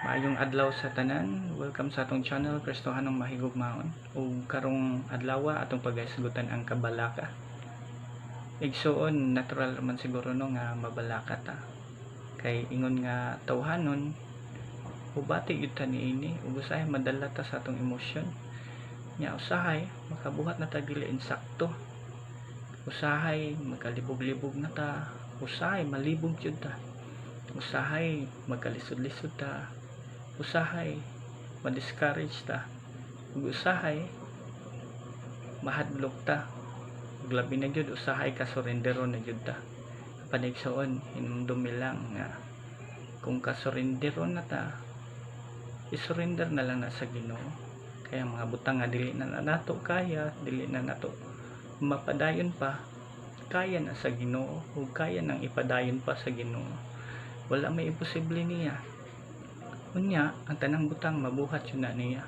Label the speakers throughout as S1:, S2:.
S1: Maayong adlaw sa tanan. Welcome sa atong channel, Kristohanong Mahigugmaon. Ug karong adlaw, atong paghisgutan ang kabalaka. Igsuon, natural man siguro, no, nga mabalaka ta. Kay ingon nga tawhanon, ubati gyud ta niini ug usahay madala ta sa atong emosyon. Nya usahay makabuhat na ta dili insakto. Usahay magkalibog-libog na ta, usahay malibog jud ta. Usahay magkalisod-lisod ta, usahay ma-discourage ta, ug usahay mahadlok ta, ug labi na gyud usahay ka surrendero na gyud ta. Apan, igsoon, hinumdumi lang nga kung kasurrendero na ta, isurrender na lang na sa Ginoo, kaya mga butang nga dili na nato kaya, dili na nato mapadayon pa, kaya na sa Ginoo ug kaya nang ipadayon pa sa Ginoo. Wala may imposible niya. Unya ang tanang butang mabuhat yun na niya.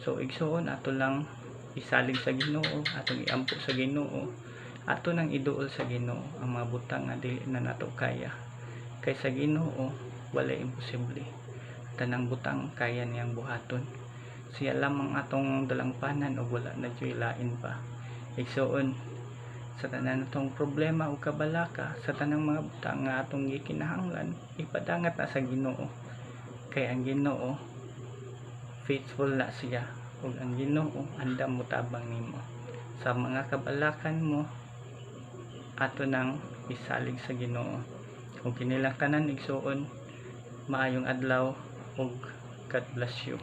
S1: So, igsuon, ato lang isalig sa Ginoo, atong iampo sa Ginoo, ato nang iduol sa Ginoo ang mga butang nga dili na nato kaya, kay sa Ginoo wala imposible. Tanang butang kaya niyang buhaton. Siya lamang atong dalangpanan ug wala na juy lain pa. Igsuon, sa tanan natong problema o kabalaka, sa tanang mga butang nga atong gikinahanglan, ipadangat na sa Ginoo, kay ang Ginoo faithful na siya ug ang Ginoo andam motabang nimo sa mga kabalakan mo. Ato nang isalig sa Ginoo. Ug kini lang tanan, igsuon. Maayong adlaw ug God bless you.